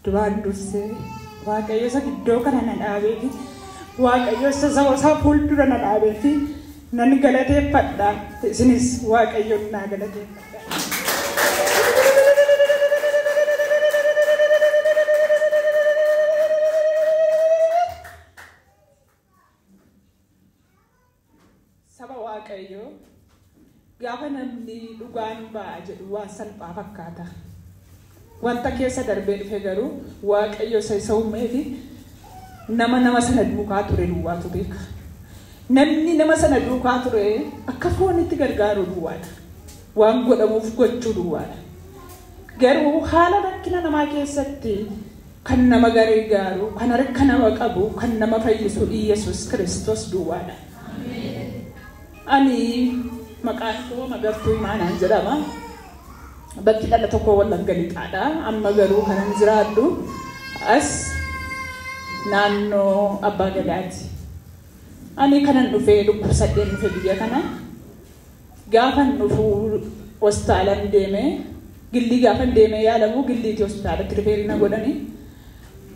Duraan dursee Waaqayyo isa iddoo kana na dhaabee fi Waaqayyo isa saba isaa fuuldura na dhaabee fi nan galateeffadha. Isinis Waaqayyoon naa galateeffadha. Saba Waaqayyoo, gaafa namni dhugaan ba'a jedhu waan salphaa fakkaata. Wanta keessa darbee dhufe garuu Waaqayyo isa isa uumee fi nama sana duukaa ture duwwaatu beeka. Namni nama sana duukaa ture akka foonitti gargaaru duwwaadha. Waan godhamuuf gochuu duwwaadha. Garuu haala rakkina namaa keessatti kan nama gargaaru, kan harka nama qabu, kan nama fayyisu Iyyasuus Kiristoos duwwaadha. Ani maqaan koo Magartuu Imaanaan jedhama. Bakki dhala tokko Wallagga Lixaadha. Amma garuu kanan jiraadhu as naannoo Abbaa Gadaati. Ani kanan dhufee dhukkubsadheen dhufe biyya kana. Gaafan dhufu hospitaalan deeme, gillii gaafan deeme yaalamu gilliiti hospitaalatti rifeerii na godhani.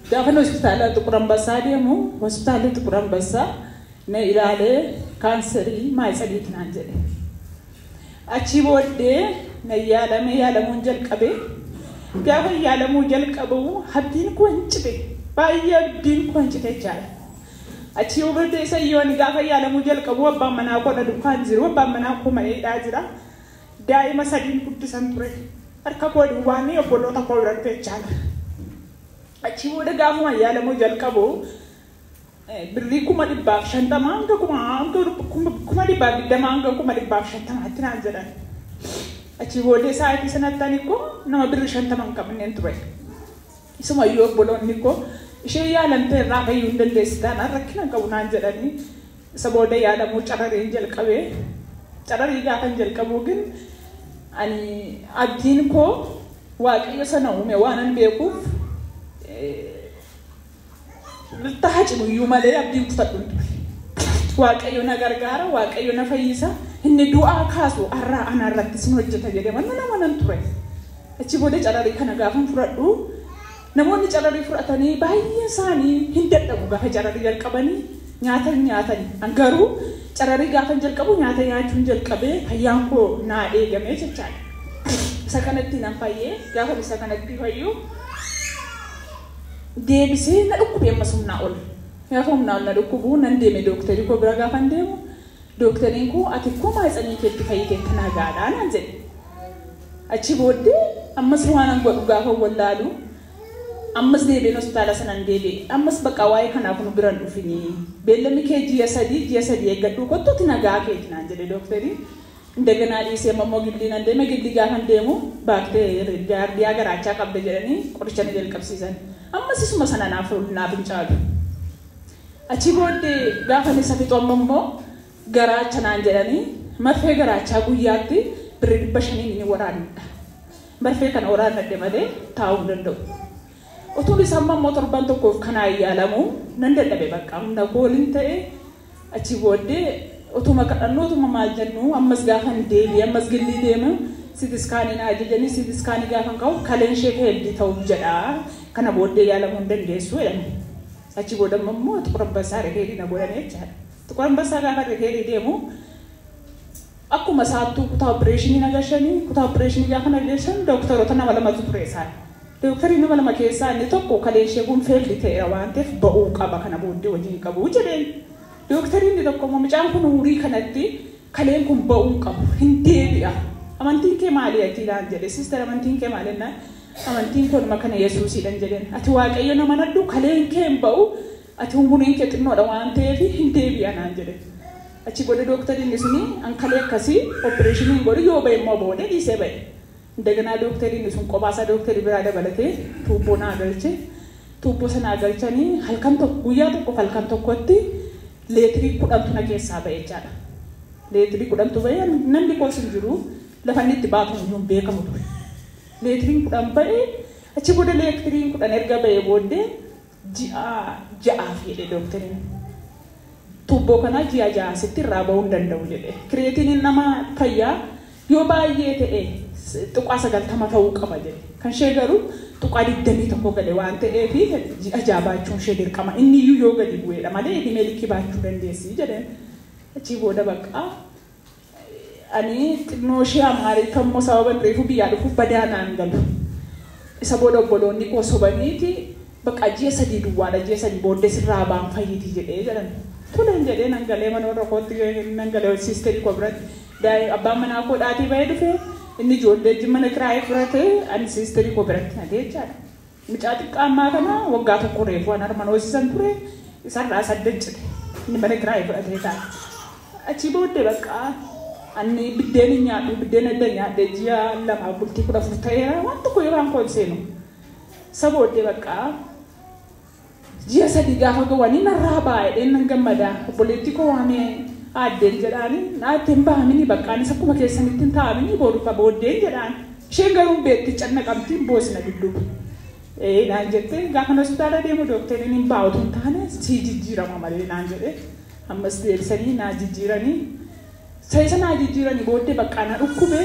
Gaafan hospitaala Xuqur Ambassaa deemu, hospitaalli Xuqur Ambassaa na ilaalee kaanserii maayitsaniiti naan jedhe. Achii booddee na yaalame, yaalamuun jalqabe. Gaafa yaalamuu jalqabu abdiin koo hin cite. Baay'ee abdiin koo hin cite jechaadha. Achii booddee isa yoon gaafa yaalamuu jalqabu abbaan manaa koo na duukaan jiru, abbaan manaa koo maleedhaa jira. Daa'ima sadiin guddisan ture. Harka koo duwwaan obboloota koo bira dhufe jechaadha. Achii booda gaafuma yaalamuu jalqabu birrii 150,000 hanga 120,000 hanga 150,000tti naan jedhan. Achii booddee sa'aatii sanatti ani koo nama birrii 50 hin qabneen ture. Isumayyuu obboloonni koo ishee yaalamtee irraa fayyuu hin dandeessi taanaan rakkina hin qabu naan jedhanii isa booda yaalamuu carariin jalqabee. Cararii gaafan jalqabuu gin ani abdiin koo Waaqayyo sana uume waanan beekuuf taha cimuyyuu malee abdiin kutadhu hin ture. Waaqayyo na gargaara, Waaqayyo na fayyisa, inni du'aa kaasu har'aa ana irrattis ni hojjeta jedhee manna nama nan ture. Achi booda cararii kana gaafan fudhadhu namoonni cararii fudhatanii baay'een isaanii hin dadhabu gaafa cararii jalqabanii nyaata nyaatanii. An garuu cararii gaafan jalqabu nyaata nyaachuun jalqabee fayyaan koo naa eegamee jechaadha. Isa kanatti nan fayyee, gaafa isa kanatti fayyu deebisee na dhukkube ammas humnaa ol. Gaafa humnaa ol na dhukkubu nan deeme dooktarii koo bira. Gaafan deemu dooktariin koo ati koo maayitsanii keetti fayyitee nagaadhaa naan jedhe. Achi booddee ammas waan an godhu gaafa wallaalu ammas deebiin hospitaala sanan deebi'e. Ammas bakka waa'ee kanaaf nu biran dhufinii. Beellamni kee ji'a 3, ji'a 3 eeggadhuu kottuuti nagaa keeti naan jedhe dooktarii. Indaganaa dhiisee ammoo gillii nan deeme. Gillii gaafan deemu baaktee jaardiyaa garaachaa qabda jedhanii qoricha na jalqabsiisan. Ammas isuma sana naaf naaf hin caalu. Achi booddee gaafa isa fixu amma immoo garaacha naan jedhanii marfee garaachaa guyyaatti birrii 500n ni waraannadha. Marfee kana waraannadhe malee taa'uu hin danda'u. Utuun isa amma immoo torban tokkoof kanaan yaalamu nan dadhabe, bakka humna koo waliin ta'e. Achi booddee utuma kadhannu, utuma maal jennu, ammas gaafan deebi'e ammas gillii deemu CT scanii na ajajanii. CT scanii gaafan ka'u kaleen ishee failed ta'uuf jedha, kana booddee yaalamuu hin dandeessu jedhani. Achi booda immoo Xuqur Ambassaa referii na godhanii jechaadha. Xuqur Ambassaa gaafa referii deemu akkuma isaattuu kutaa opereeshinii na gashanii. Kutaa opereeshinii gaafa na gashan dooktaroota nama lamatu ture isaan. Dooktarii nama lama keessaa inni tokko kaleen ishee kun failed ta'eera waan ta'eef ba'uu qaba, kana booddee hojii hin qabu jedheen. Dooktarii inni tokko immoo mucaan kun umurii kanatti kaleen kun ba'uu hin qabu, hin deebi'a. Amantiin kee maali ati naan jedhe. Sister, amantiin kee maali jennaan, amantiin koo nama kana Yesuusiidhan jedheen. Ati Waaqayyo nama nadhu, kaleen kee hin ba'u, ati umuriin kee xinnoodha waan ta'eef hin deebi'a naan jedhe. Achi booda dooktarii inni suni an kalee akkasii opereeshinii hin godhu, yoo ba'e immoo booda dhiisee ba'e. Indaganaa dooktarii inni sun qophaasaa dooktarii biraa dabalatee tuubboo naa galche. Tuubboo sanaa galchanii halkan tokko, guyyaa tokkoof halkan tokkotti leetirii 10tu na keessaa ba'e jechaadha. Leetirii 10tu ba'e, namni koos hin jiru, lafa inni itti baatu iyyuu hin beekamu ture. Leetiriin 10 ba'e. Achi booda leetiriin 10 erga ba'e booddee ji'a 6f jedhe dooktariin. Tuubboo kanaa ji'a 6 sitti irraa ba'uu hin danda'u jedhe. Creatinine nama fayyaa yoo baay'ee ta'e 0.90 ta'uu qaba jedhe. Kan ishee garuu 0.21 gale waan ta'eef ji'a ja'a baachuun ishee dirqama. Inni iyyuu yoo gadi bu'eedha malee himee likkii baachuu dandeessi jedheen. Achii booda bakka ani xinnoo ishee Amaariffaa immoo sababa reefu biyyaa dhufuuf badaa naan galu. Isa booda obboloonni koo sobaniiti bakka ji'a 3 duwwaadha ji'a 3 booddee sirraa ba'an fayyiti jedhee jedhan. Toleen jedhee nan galee mana warra kootti nan galee siisterii koo biratti abbaan manaa koo dhaatii bahee dhufee inni ijoollee mana kiraayee fudhatee ani siisterii koo biratti nagee jechaadha. Mucaa xiqqaa ammaa kana waggaa 1 reefu an harma hoosisan ture isarraa saddan cite inni mana kiraayee fudhatee taa'e. Achii booddee bakka ani biddeen hin nyaadhu biddeen adda nyaadhee ji'a 2 bultii 14 ta'eera waan tokko yeroo koo hin seenu. Isa booddee bakka ji'a 3 gaafa gawanii narraa baay'ee nan gammada obboleettii koo waamee aaddeen jedhaani aaddeen bahamini bakka anis akkuma keessanitti hin taa'amini boodufa booddeen jedhaan isheen garuu beetti cannaqamti hin boosina dudduuba. Naan jette gaafa hospitaala deemu dookteriin hin baa'utu hin taane si jijjiirama malee naan jedhe ammas deebisanii naa jijjiiranii isa naa jijjiiranii booddee bakka na dhukkube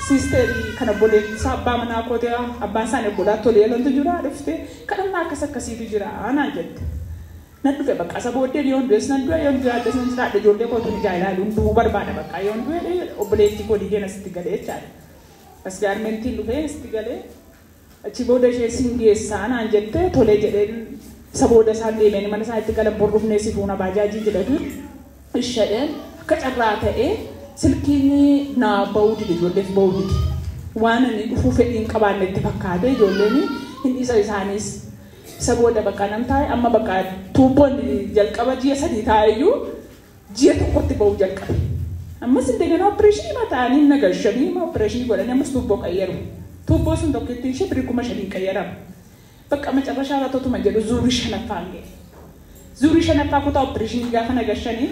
siisterii kan obboleessa abbaa manaa kootee abbaan isaanii obbolaa tolee lantu jira dhufte kadhannaa akkas akkasiitu jira naan jette. Nan dhufe bakka isa booddee yoon du'es nan du'e yoon jiraadhes nan jiraadhe ijoollee kootu ni jaalaaluun du'uu barbaada bakka yoon du'e obboleettii koo diigeen asitti galee jechaadha. As gaarmentiin dhufee asitti galee achi booda ishee siin geessaa naan jette tolee jedheen isa booda isaan deemeen mana isaanitti galan bor dhufnee si fuuna baajaajii jedhatu ishadheen akka carraa ta'ee silkiin naa ba'uu dide ijoolleef ba'uu dide waan ani dhufuu fedhii hin qabaanne itti fakkaate ijoolleen hin dhiisa isaanis isa booda bakka nam taa'e amma bakka tuubboon jalqaba ji'a 3 taa'eyyuu ji'a 1tti ba'uu jalqabe. Ammas indegana opereeshinii mataanii nagashanii opereeshinii godhanii ammas tuubboo qayyaru. Tuubboo sun tokkotti ishee birrii 5,000 qayyarama. Bakka macarrashaa irratti otuma jedhu zuurii 5ffaan ga'e. Zuurii 5ffaa kutaa opereeshinii gaafa nagashanii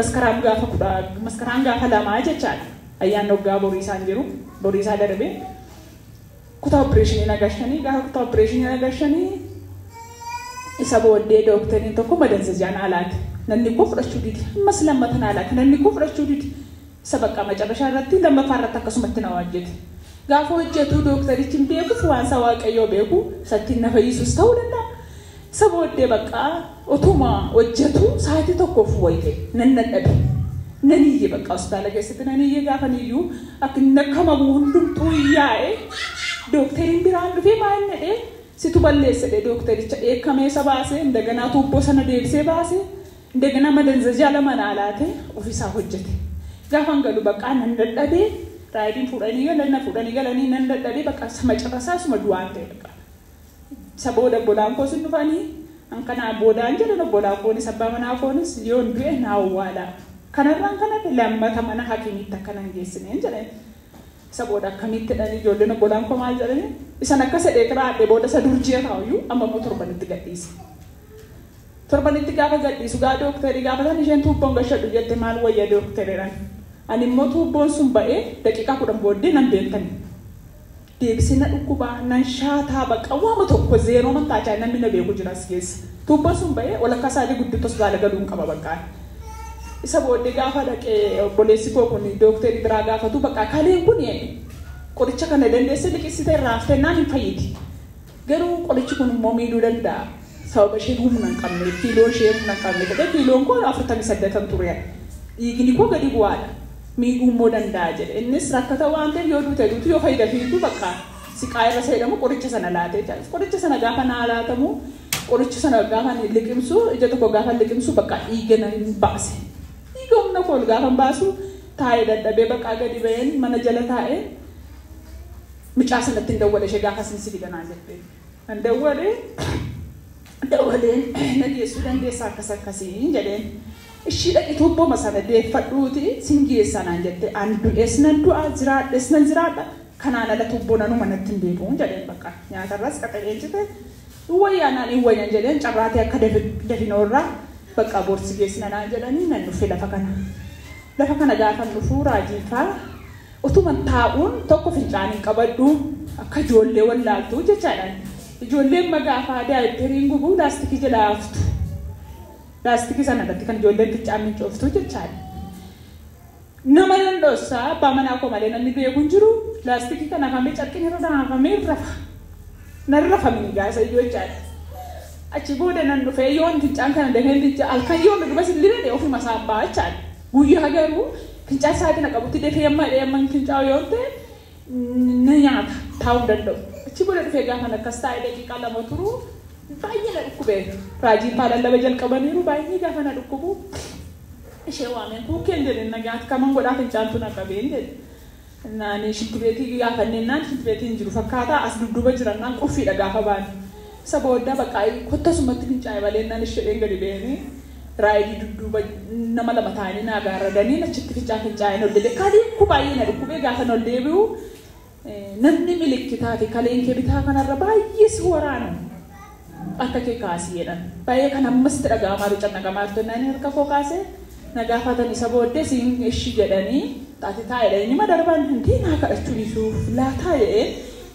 maskaraan gaafa 2 jechaadha. Ayyaanni waggaa borii isaan jiru borii isaa darbee kutaa opereeshinii nagashanii gaafa kutaa opereeshinii nagashanii isa booddee dookteriin tokko madanzajaan alaati. Namni koo fudhachuu dide. Ammas lammatan alaati. Namni koo fudhachuu dide. Isa bakka macarrashaa irratti lammaffaa irratti akkasumatti na hojjete. Gaafa hojjetu dookterichi hin beekuuf waan isaa waaqayyoo beeku isatti na fayyisuus ta'uu danda'a. Isa booddee bakka otuma hojjetu sa'aatii 1 wayite nan dadhabe. Nan iyye bakka hospitaala keessatti nan iyye gaafa iyyuu akka inni akka mamu hundumtuu yaa'e dookteriin biraan dhufee maal jedhee situ balleessedhe dooktericha dheekkamee isa baasee indaganaa tuubboo sana deebisee baasee indaganaa madanzajaa 2 naa laate ofiisaa hojjete. Gaafan galu bakka nan dadhabee raayidiin fuudhanii galan na fuudhanii galanii nan dadhabee bakka sama carrasaa suma du'aan ta'e bakka. Isa booda obbolaan koos hin dhufanii an kanaa boodaan jedhan obbolaan koonis abbaa manaa koonis yoon du'e naa awwaala. Kanarraan kana lammata mana hakiimitti akkana hin geessineen jedhan. Isa booda akkamitti jedhanii ijoolleen obbolaan koo maal jedhanii isan akka sadee kiraadhe booda isa dur ji'a taa'uyyuu amma immoo torbanitti gadhiise. Torbanitti gaafa gadhiisu gaa dookterii gaafa san isheen tuubboon gashadhu jette maal wayya dooktereedhaan. Ani immoo tuubboon sun ba'ee daqiiqaa 10 booddee nan beektani. Deebisee na dhukkubaa nan shaataa baqa waama tokko zeeroo mantaachaa namni na beeku jira as keessa. Tuubboon sun ba'ee walakkaa isaatii guddattu hospitaala galuun qaba baqqaan. Isa booddee gaafa dhaqee obboleessi koo kun dookterii biraa gaafatu bakka kaleen kun qoricha kana dandeessee liqeessitee raaftee naan hin fayyiti. Garuu qorichi kun immoo miidhuu danda'a. Sababa isheen humna hin qabne kiiloon ishee humna hin qabne jedhee kiiloon koo 48 ture. Dhiigni koo gadi bu'aadha. Miidhuu immoo danda'a jedhe. Innis rakkata waan ta'eef yoo duute duutu yoo fayyida fiitu bakka siqaa irra seedhamu qoricha sana laatee jira. Qoricha sana gaafa naa laatamu qoricha sana gaafa liqimsu ija tokko gaafa liqimsu bakka dhiiga nan baase. Dhiiga humna koo gaafa baasu taa'ee dadhabee bakka gadi ba'een mana jala taa'ee mucaa sanatti hin dawwale ishee gaafa sinsi fidanaa jette. Hin dawwalee dawwaleen na geessuu dandeessaa akkas akkasiin jedheen. Ishii dhaqi tuubboo sana deeffadhuuti sin geessaa naan jette. An du'es nan du'a jiraadhes nan jiraadha. Kanaan ala tuubboo nanuma natti hin deebi'uun jedheen bakka nyaatarras qaxaleen cite. Wayyaa naan hin wayyan jedheen carraatee akka dafinoorraa bakka boorsi geessina naan jedhanii nan dhufe lafa kana. Lafa kana gaafa dhufuu raajiifaa utuma taa'uun tokko fincaanii qabadhu akka ijoollee wallaaltuu jechaadha. Ijoolleen magaafaa daayiperiin gubuu laastikii jala haftu. Laastikii sana irratti kan ijoolleen fincaan mincooftu jechaadha. Nama nan dhoossa abbaa manaa koo malee namni beeku hin jiru. Laastikii kana hafamee carqiin irra hafamee rafa. Nan rafamini gaasa iyyuu jechaadha. Achi booda nan dhufee yoon fincaan kana dafee fincaa halkan yoon dhuguma silliree ofuma isaan ba'a jechaadha. Guyyaa garuu fincaan sa'aatii na qabutti dafee amma amma fincaa'u yoo ta'e na nyaata taa'uu danda'u. Achi booda dhufee gaafa akkas taa'ee daqiiqaa 2 turu baay'ee na dhukkube. Raajiin faalallaba jalqabaniiru baay'ee gaafa na dhukkubu. Ishee waameen kuukkeen jedheen nagaatti kaman godhaa fincaantu na qabeen jedhe. Naani shintibeetii gaafanneen shintibeetiin jiru fakkaataa as dudduuba jirannaan qulfiidha gaafa baane. Isa booda bakka kottasumatti fincaa'e baleenaan isheen gadi ba'anii raayidii dudduuba nama 2 ta'anii naa gaarradanii achitti fincaa'een ol deebi'e. Kaleen koo baay'ee na dhukkubee gaafa ol deebi'u namni milikkitaa fi kaleen kee bitaa kanarra baay'ee si waraanu akka kee kaasii jedhan. Baay'ee kan ammasitti dhaga'amaa jiru cannaqamaa jirtu naan harka koo kaasee na gaafatan isa booddee siin ishii jedhanii taate taa'edha inni madarbaan hindi naa kadhachuu dhiisuuf laataa jedhee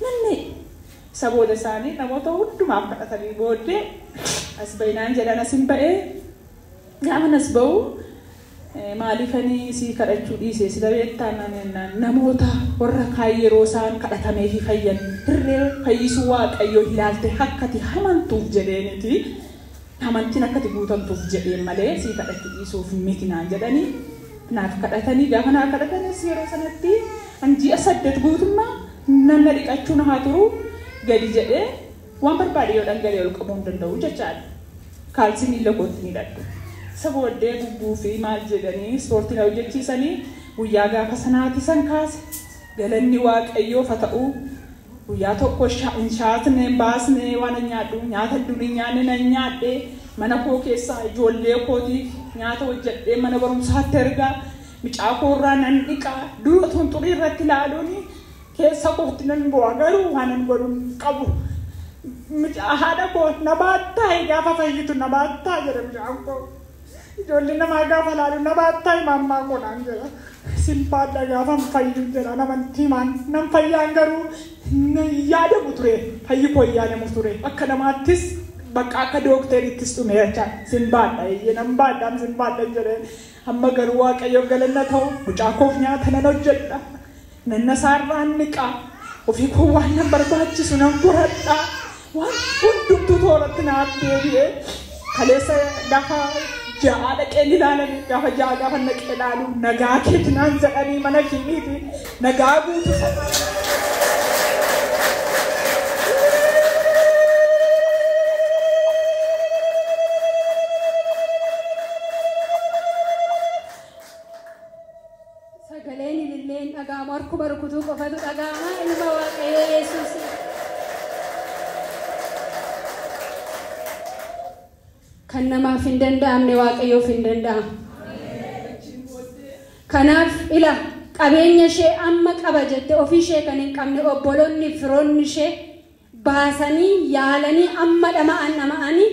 namni isa booda isaanii namoota hundumaaf kadhatanii booddee as bahinaan jedhan as hin ba'ee gaafa as ba'u maaliifanii si kadhachuu dhiisee si dabeettaan namoota warra kaan yeroo isaan kadhatamee fi fayyan hirree fayyisuu waaqayyoo ilaalte akkati amantuuf jedheeniti amantiin akkati guutamtuuf jedheen malee si kadhachuu dhiisuuf miti naan jedhanii naaf kadhatanii gaafa naa kadhatanis yeroo sanatti an ji'a 8 guutummaa nanna dhiqachuu na haa turu gadi jedhee waan barbaade yoo dhangala'e ol qabuu hin danda'u jechaadha. Kaalsii miila kootti ni dhadhu. Isa booddee gubbuu fi maal jedhanii ispoortii na hojjechiisanii guyyaa gaafa sanaati san kaase galanni waaqayyoof haa ta'u guyyaa tokko hin shaatne hin baasne waan hin nyaadhu nyaata durii nyaanne nan nyaadhe mana koo keessaa ijoollee kootiif nyaata hojjedhee mana barumsaatti ergaa mucaa koorraa nan dhiqaa dura otoo xurii irratti ilaaluun keessa kootti nan bu'a garuu waan hin godhu qabu. Mucaa haadha koo na baattaa gaafa fayyitu na baattaa jedha mucaan koo. Ijoollee namaa gaafa ilaalu na baattaa maammaa koo naan jedha. Simbaadha gaafa fayyu jedha namantii maan nan fayyaan garuu yaadamu ture fayyi koo yaadamu ture akka namaattis bakka akka dookterittis dhume jecha simbaadha eeyyee nan baadhaan simbaadha jedhee amma garuu waaqayyoof galanna ta'u mucaa koof nyaata nan hojjedha nanna saarraan niqaa ofii koo waan nan barbaachisu nan godhadha waan hundumtuu tooratti naaf deebi'ee kaleessa gaafa ja'a dhaqeen ilaalame gaafa ja'a gaafa naqee ilaalu nagaa keeti naan jedhanii mana kimiiti nagaa guutuu sana. Sagaleen ililleen dhaga'amu harkuma rukutuu qofatu dhaga'ama ilma waaqayyoo Yesuus. Kan namaaf hin danda'amne waaqayyoof hin danda'amu. Kanaaf ila qabeenya ishee amma qaba jette ofii ishee kan hin qabne obboloonni firoonni ishee baasanii yaalanii amma dhama'anii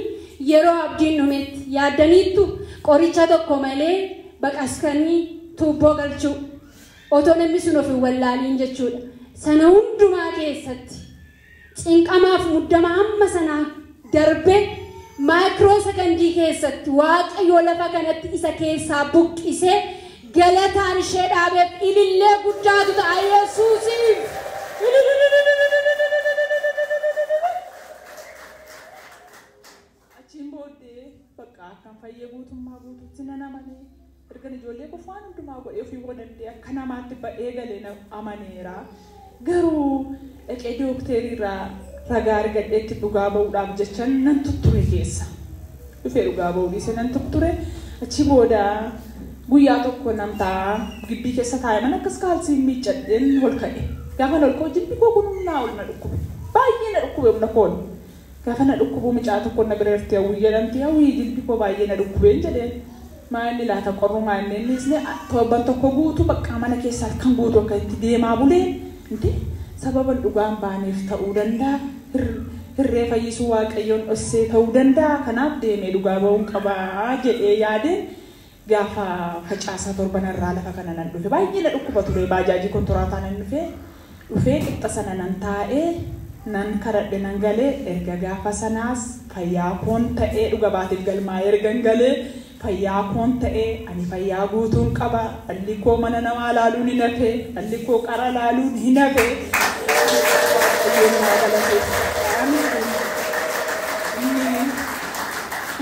yeroo abdiin dhumetti yaaddaniittu qoricha tokko malee baqaskanii tuubboo galchuu otoo namni sun of hin wallaaliin jechuudha. Sana hundumaa keessatti cinqamaaf muddama amma sanaa darbee maayikiroo sekondii keessatti waaqayyoo lafa kanatti isa keessaa buqqisee galataan ishee dhaabeef ilillee guddaatu ta'a Yesuusiif. Achiin booddee bakka akkan fayyee guutummaa guutuutti nan amanee ergan ijoollee koo waan hundumaa godhee ofii koo danda'e akka namaatti ba'ee galee na amaneera. Garuu dhaqee dookteriirraa ragaa argadheetti dhugaa ba'uudhaaf jecha nan tutture keessa. Dhufee dhugaa ba'uu dhiise nan tutture. Achi booda guyyaa tokko namtaa gibbii keessa taa'e mana akkas kaalsiin miiccadheen ol ka'e. Gaafa ol ka'u jilbi koo kun humnaa ol na dhukkube. Baay'ee na dhukkube humna koon. Gaafa na dhukkubu mucaa tokko na bira jirti hawwii jedhamti hawwii jilbi koo baay'ee na dhukkubeen jedheen. Maalli laata qorrumaa inni innis torban tokko guutuu bakka mana keessaa kan guutuu akka itti deemaa bulee sababa dhugaan baaneef ta'uu danda'a. Hirree fayyisuu waaqayyoon dhossee ta'uu danda'a. Kanaaf deemee dhugaa ba'uun qabaa jedhee yaadeen gaafa facaasaa torbanarraa lafa kana nan dhufe. Baay'ee na dhukkuba ture baajaajii kontoraataa nan dhufee qixxa sana nan taa'ee nan karadhe nan galee erga gaafa sanaas fayyaa koon ta'ee dhuga baatiif galmaa'ee erga galee Fayyaa koon ta'ee, ani fayyaa guutuun qaba. Dhalli koo mana namaa laaluun hin hafe, dhalli koo qara laaluun hin hafe. Waaqayyoon naa galateeffadha.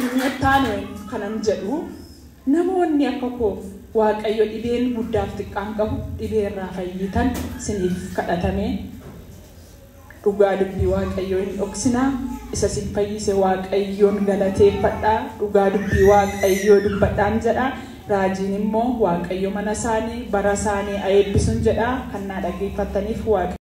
Inni ittaanu kanan jedhu, namoonni akka koo Waaqayyo dhibeen guddaaf xiqqaan qabu dhibee irraa fayyitan siniif kadhatame, dhugaa dubbii Waaqayyoo hin dhoksinaa. Isa sin fayyise Waaqayyoon galateeffadhaa, dhugaa dubbii Waaqayyoo dubbadhaan jedha. Raajiin immoo Waaqayyo mana isaanii, bara isaanii haa eebbisuun jedha. Kan naa dhaggeeffattaniif Waaqayyo.